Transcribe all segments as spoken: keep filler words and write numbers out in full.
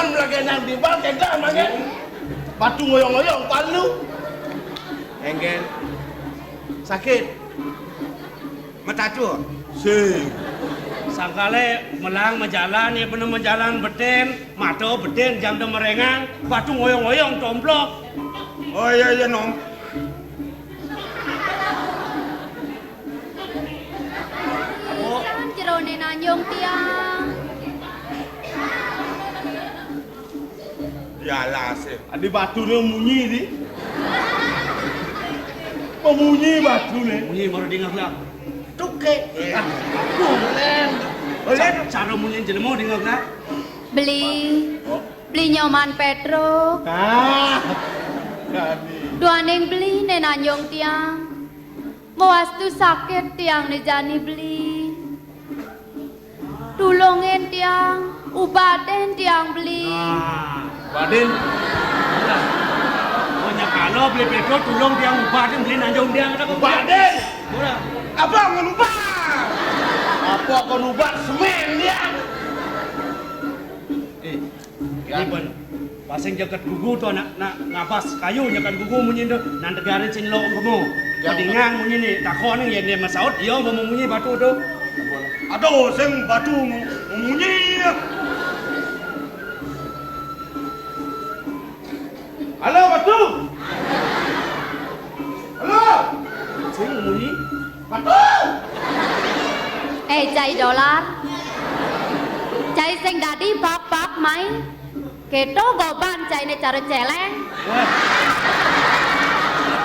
Lagi nang timpal, kénten mangkin. Batu ngoyong-ngoyong, palu. Énggén. Sakit. Metatu. Sing. Sangkalé melang majalan, ya bener majalan bedén, mata bedén, jam da merengang, batu ngoyong-ngoyong, tomplok. Oh iya, iya, Nom. Tiang jeroné nanjung tiang. Ya lah, sih. Adi batuné munyi, di. Memunyi batuné. Munyi baru dingeh lah. Tuké. Tuh, Lén. Lén. Cara, cara munyi jelema dingeh lah. Beli. Oh. Beli Nyoman Pétruk. Ah. Jadi. Duaning beli né nanjung tiang. Mawastu sakit tiang né jani beli. Tulungin tiang, ubatin tiang beli. Nah, ubatin. Nah. Oh, nyakala beli Pétruk tulung tiang ubatin beli nanjung tiang. Ubatin. Ora. Apa ngelubat? Apa kon ubat semén tiang? Eh, ini pun. Pasing jagat gugu to, nak, nak ngabas kayu jagat gugu munyin to. Nang tegarin sing lo kemu. Ya. Padingang munyin né, takon yén dia masaut, iya mau munyi batu to. Aduh, sing batu mu-, munyi. Halo, batu. Halo. Sing munyi. Batu. Eh, cai dolar. Cai sing dadi bak-bak mai. Kéto goban cainé cara céléng. Wah.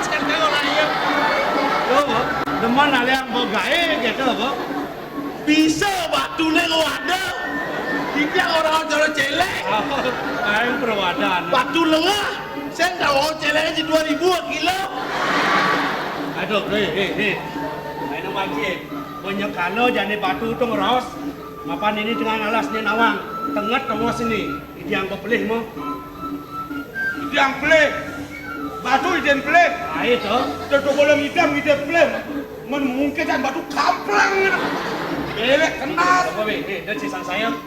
Céléng ora iya. Lho, demen aliang mbok gaé kéto apa? Bisa batuné waduh. Iki ora cara céléng. Oh, aing perwadan. Batu lengah. Sing tau céléng di dua ribu kilo. Aduh, hé, hé, hé. Ayo maju. Panyakala jani batu to ngraos. Mapan ini dengan alasnya nawang. Tenget tengos ini. Idang pelih mo. Idang pelih. Batu idang pelih. Ayo to. Tutu bolong idang idang pelih. Men mungkin batu kamplang. Belek kenal. Apa, wé? Eh, dan si sang sayang.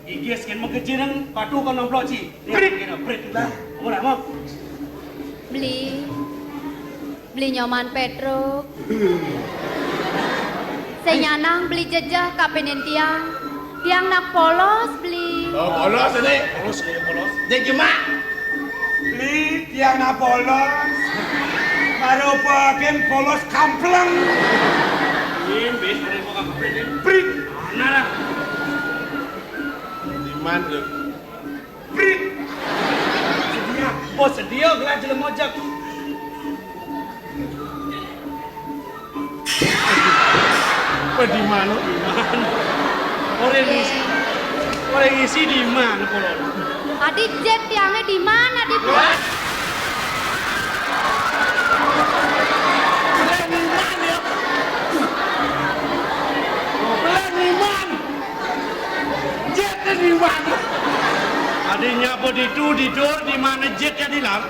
Igis kan mengkecil batu kan nomplok ci. Prit. Prit. Lah, ora mau. Beli. Beli Nyoman Pétruk. Sing nyanang beli jejeh kapénin tiang. Tiang nak polos beli. Oh, polos ini. Polos, ya, polos. Dia cuma beli tiang nak polos. Baru pakai polos kamplang. Ini bis, ada mau kamplang. Prit. Mana lah? Iman, Prit. Sedia. Oh, sedia gelah jelema jak. Apa di mana? Di mana? Orang ngisi. Orang ngisi di mana, kolon? Adi jit tiangnya di mana, di mana? Belah di mana ya? Belah di mana? Jitnya di mana? Adinya apa ditu, di dur, di mana jitnya di lam?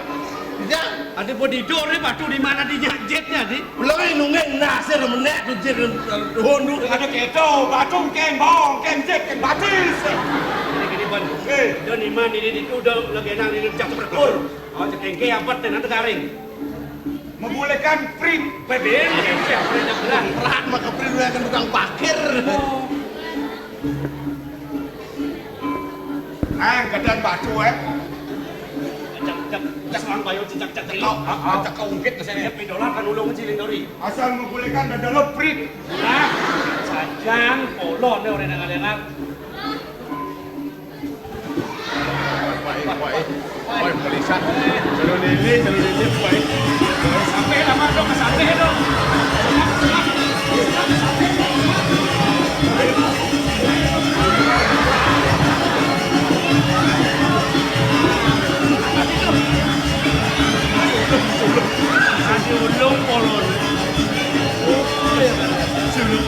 Ya. Ada apa di dur, di batu, di mana di jitnya, di? Belum nunggu nasir menek tu jit hondu. Ada keto, batu, kem bong, kem jit, kem batis. Ini, ini, Ban. Eh. Dan iman ini ditu, dah lagi nang ini jatuh berkur. Oh, cekengke apa, tenang, tegaring. Memulihkan Prit. Bebek, siapa yang belah? Rat maka Prit udah akan tukang parkir. Oh. Nang kedan batu, eh. Cak, cak, cak, mang bayo cicak cak. Cekau, ah, ah, cekau ungkit ke sini. Dia pedolan kan ulung ciling dori. Asal memulihkan dan dalam Prit. Nah, sajang polon nih orang yang ngalian. Wah, wah, wah, melisan. Jalur lele, jalur lele, wah. Sampai lama dong, sampai dong. Aduh, ulung polon. Sulung.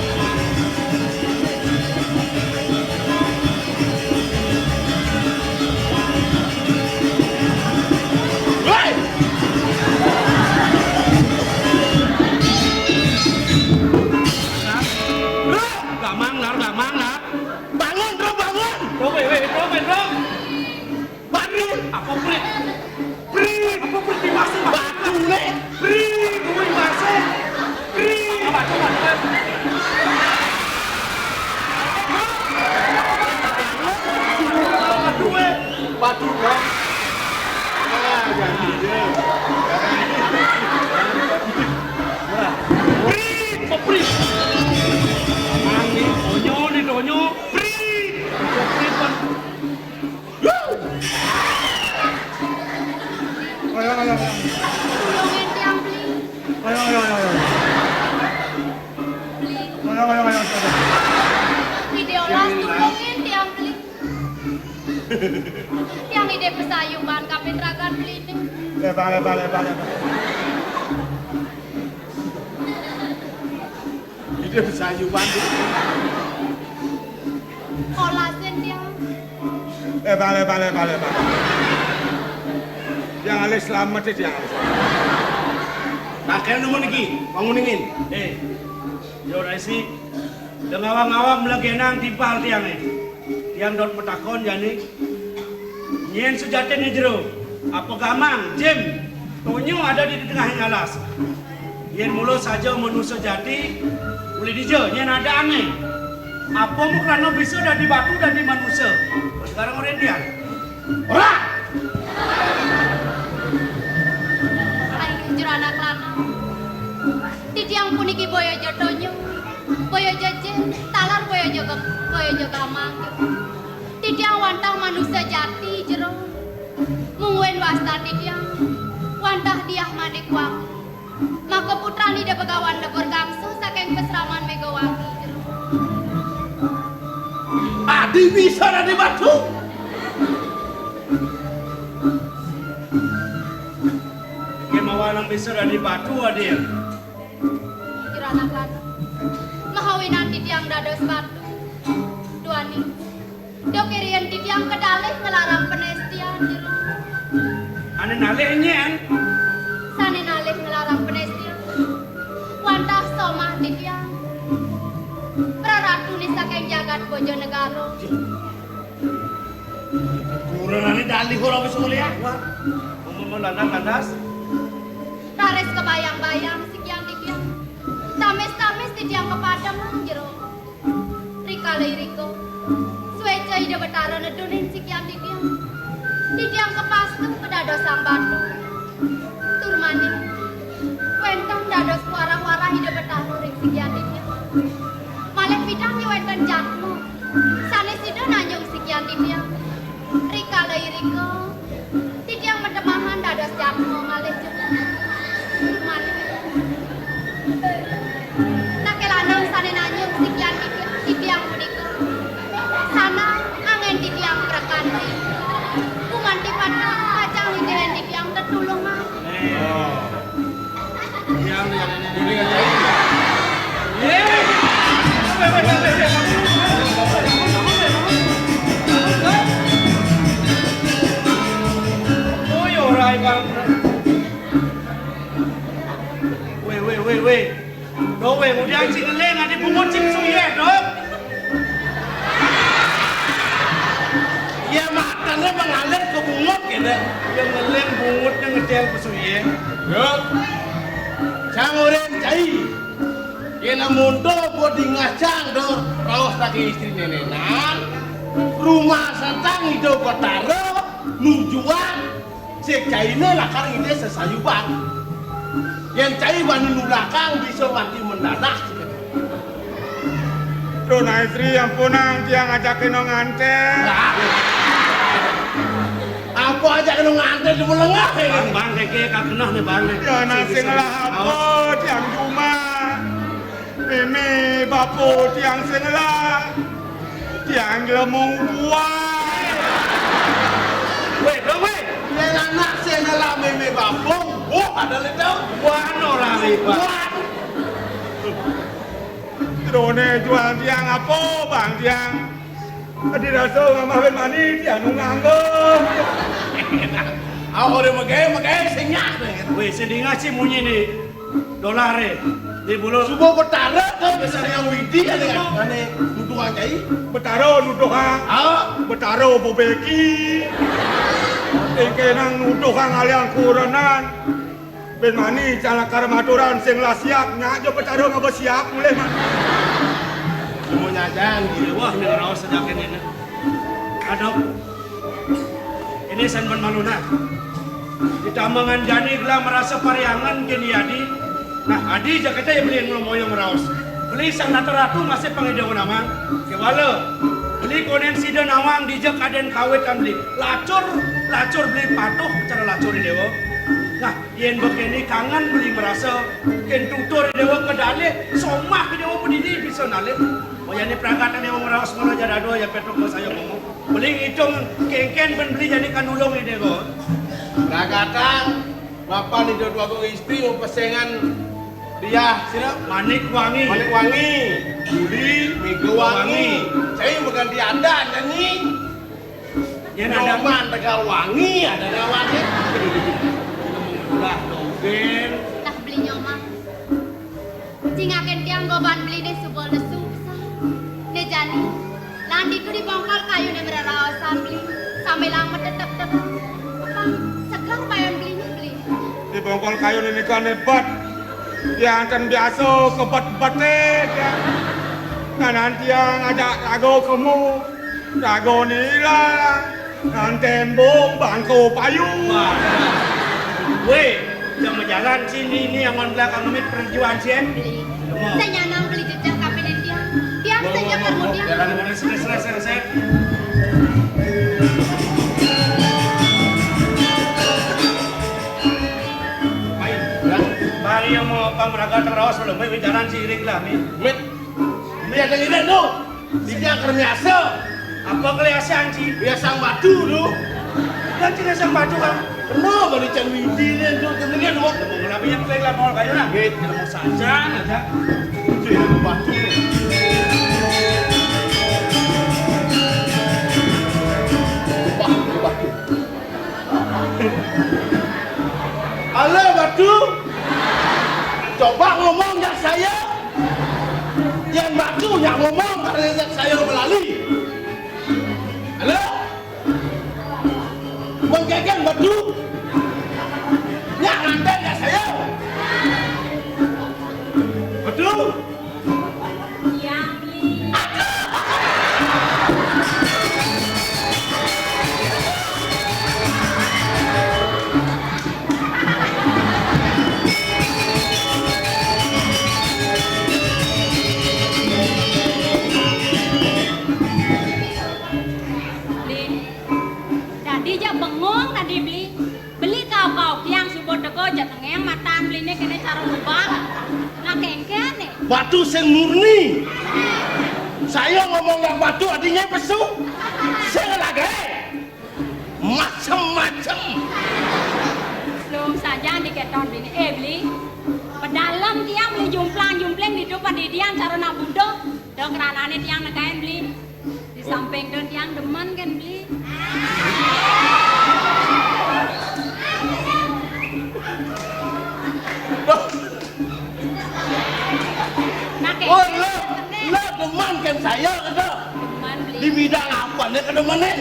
Apa prit? Prit, apa prit di masih? Batu, Lek. Prit, kuwi masih. Prit. Apa, coba, coba. Batu, eh. Batu, Bang. Ah, ganti dia. Prit, apa prit? Mani, donyo, ni donyo. Prit. Apa prit, Bang? Ayo, ayo, ayo. Tulungin tiang, Bli. Ayo, ayo, ayo, ayo. Bli. Ayo, ayo, ayo, ayo. Ide olas tulungin tiang, Bli. Tiang ide pasayuban kapitragan Bli ni. Lebar, lebar, lebar, lebar. Ide pasayuban. Olasin tiang. Lebar, lebar, lebar, lebar. Tiang alih slamet, tiang alih slamet. Taken nemu niki, wanguningin. Eh, yo, Raisi, da ngawag-ngawag mlegenang timpal tiange. Tiang dot matakon jani. Nyen sujatinne jero, apa gamang, jim, tonyo ada di tengahing alas. Yen mula saja manusa jati, uli dija nyen adaanne. Apa mu krana bisa dadi batu, dadi manusa? Sekarang orang Indian. Ora! Ayo, jero anak lanang. Titiang puniki boya ja tonyo, boya ja jin, taler boya ja gem-, boya ja gamang. Titiang wantah manusa jati, jero. Mungguing wasta titiang wantah Diah Manik Wangi. Maka putran Ida Begawan Lebur Gangsa saking pasraman Megawangi, jero. Adi bisa dadi batu. Kemawan bisa dadi batu, Adi. Jero anak lanang. Mahawinan titiang dados batu. Duaning. Dok irian titiang kedalih ngelarang penestian, jero. Ane nalih nyen? Sane nalih ngelarang penestian. Wantah somah titiang. Praratune saking jagat Bojonegara. Kurenane dalih ora wis oleh awak. Umum lanang lantas. Raris kebayang-bayang sikian titiang. Tamis-tamis titiang kepadem, jero. Rikala irika, sueca Ida Betara nedunin sikian titiang. Titiang kapastu kadadosang batu. Tur malih, wenten dados warah-warah Ida Betara ring sikian titiang. Malih pidan wenten jatma sane sida nanjung sikian titiang. Rikala irika, titiang matemahan dados jatma malih juga. Malih. Nake lanang sane nanjung sikian titiang, titiang punika. Sana anggen titiang prekanti. Gumanti patah kacang widihan titiang tetulungan. Weh, weh, weh, weh. Doh, weh, ngudiang cing ngeling, adi bungut cing suyeh, doh. Iya, matane mengalir ke bungut, gitu. Iya, ngeling bungutne ngedel ke suyeh. Yo. Sang oren cai. Yen amonto bodi ngacang do raos lagi istri nenenan. Rumah satang Ida Betara nujuan sik caine lakar ngide sesayuban. Yen cai bani nulakang bisa mati mendadak. Rona istri ampunang tiang ajak kena nganten. Lah. Apa ajak kena nganten di melengah ya? Bang, bang, keke kakenah nih, bang. Ya, nasi ngelah apa tiang cuma. Mimi, bapu tiang sing ngelah. Tiang jelemu buah. Weh, bro, weh. Yen anak sing ngelah mimi bapu, buah ada ledang. Buah no lari, Pak. Buah. Drone jual tiang apa, Bang, tiang? Adi rasa ngamah ben mani, tiang nu nganggo. Awak ora megai, megai sing nyak. Weh, sing dingah sih munyi nih. Dolare, di bulu. Suba Betara to bisa yang widi ane, ane nuduhang cai. Betara nuduhang. Ah. Betara bobeki. Sing kéné nuduhang alian kurenan. Bén mani cang lakar maturan sing lah siap, nyak ja petarung aba siap mulih mah. Semua nyajan gitu. Wah, ning raos saja kéné. Aduh. Ini san ban malu nah. Ditambangan jani gelah marasa pariangan kén adi. Nah, adi ja kéto ya beli nglomoyong raos. Beli sang ratu-ratu masih pangida nawang. Kéwala. Beli konén sida nawang dija kadén kawitan beli. Lacur, lacur beli patuh cara lacur déwa. Nah, yén bekéné kangen beli marasa kén tutur déwa kadalih, somah déwa padidi bisa nalih. Oyané pragatan déwa maraos mula jadado ya petruk saya ngomong. Beli ngitung kéngkén bén beli jani kanulung ini kok. Pragatan, Bapak Ida Dwagung Istri mau pesengan dia sira Manik Wangi. Manik Wangi, Budi Mega Wangi. Wangi. Saya bukan diandan nyanyi. Yén ada Nyoman Tegal Wangi, ada ngawané. Ulah dogén. Tah beli Nyoman. Cingakin tiang goban beliné suba lesu pisan. Né jani, lan ditu di bongkol kayuné mraraosan beli, sambilang metetek-tetek. Pang seger bayan beliné beli. Di bongkol kayuné nika né bet. Tiang ten biasa kebet-beté tiang. Kanan tiang ajak raga kemu, raga nila, ngan tembung bangko payu. Wéh, jang majalan sini ini angon belakang amit perjuangan sih. Beli. Saya nyanang beli jejak kapining tiang. Tiang saya kemudian. Jalan mana sini, sini, sini, sini. Baik. Bari yang mau pamraga terawas belum, baik jalan seiring lah, Mi. Mit. Mi ada ngiring tu. Sini akan biasa. Apa keliasan, Ci? Biasa batu tu. Yang Ci biasa batu kan? Kena balik can widi ni tu. Kena dia tu. Kenapa yang pelik lah mau kayu lah? Mit. Kita mau saja aja. Cuy, ada batu ni. Wah, ada batu. Alah, batu. Coba ngomong jak saya. Yang batu yang ngomong, karena jak saya melali. Alah. Menggegang batu. Yang nganten jak saya. Batu. Yang beli. Beli. Dadi ja bengong dadi beli. Beli ka apa tiang suba teka ja tengeng matan beliné kéné cara ngubal. Nah kéngkéné. Batu sing murni. Saya ngomong yang batu artinya pesu. Sing lagi. Macem-macem. Belum saja diketon beliné. Eh, beli. Pedalem tiang beli jumplang-jumpling ditu padidian cara nak buduh. Dong keranané tiang nekain beli. Di samping tu tiang demen kan beli. Nah, kayak Oh, gitu, lo, bener. Lo demen kan saya kata. Demen beli. Di bidang apa nih kedemenan?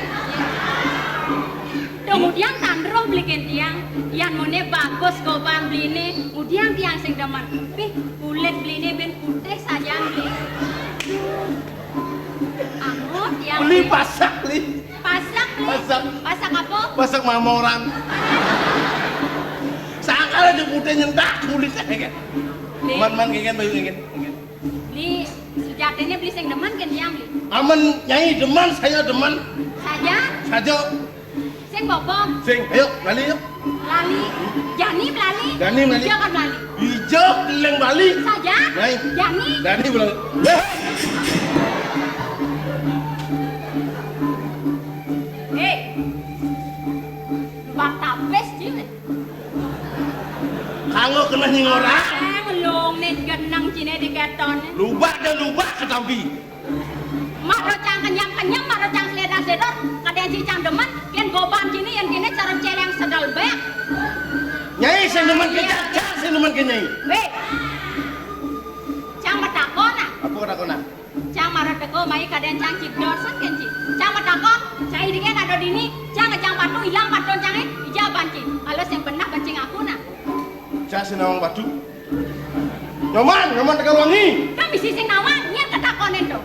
Kemudian tandro beli kan tiang, yang mone bagus goban beli nih, kemudian tiang sing demen. Bih, kulit beli nih ben putih saja beli. Ampun, ya. Beli pasak, beli. Pasak, beli. Pasak. Pasak apa? Pasak mamoran. Sangkal aja putih nyentak kulitnya, ya kan? Beli. Man, man, kayak kan, bayu, kayak kan, kayak kan. Beli, sejatinya beli sing demen kan, ya, beli? Aman, Nyai demen, saya demen. Saja? Saja. Sing bapa? Sing, ayo, lali, yuk. Lali. Jani melali? Jani melali. Ija kan melali? Ija keleng bali. Saja? Nai. Jani? Jani melali. Eh. Eh. Lubang tapis, Cil. Kanggo kena nying orang. Eh, ngelong nih genang cine di keton. Lubak dan lubak ketampi. Mak ro cang kenyang-kenyang, mak ro cang seledar-seledar, kadén ci cang demen, yén goban cini, yén kene cara celeng sedal bek. Nyai sing demen ke cang, cang sing demen ke nyai. Wéh. Cang matakon ah. Apa katakonan? Cang mara teka mai kadén cang cibdor san kén ci. Cang matakon, cai dikén ada dini, cang Ngejang batu ilang batu cangé, ija bancing. Kalau sing benah bancing aku nah. Cak sing nawang batu. Nyoman, Nyoman Tegalwangi. Kan bisi sing nawang, nyén ketakonin to.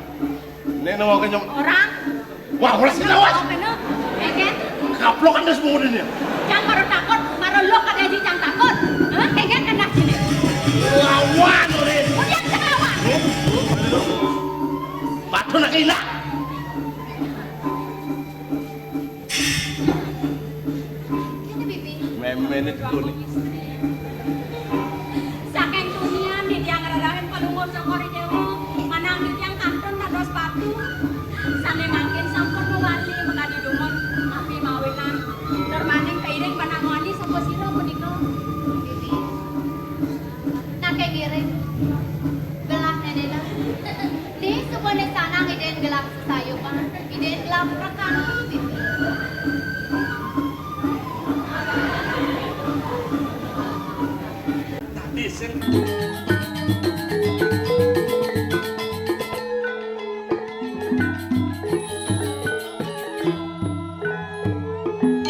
Nek nawang ke Nyoman. Orang. Wah, orang sing nawang. Apa no? Enggén. Kaplokan deh semua ini. Cang baru takut, baru lo kada aja cang takut. Hah? Enggén kena sini. Lawan, Rin. Udah lawan. Batu nak hilang. Ini, Bibi. Mémé né kuning. Saking tunian titiang ngrerahin Palungguh Cokor I Déwa, manah titiang kantun dados patu. Sané mangkin sampun mawali makadi dumun napi mawinan. Tur maning kairing panamoni sampun sira punika. Bibi. Nake ngiring. Gelah nenek lah. Di sebuah sanang idén gelah sesayupan, idén gelah prekana, Bibi. Tadi sing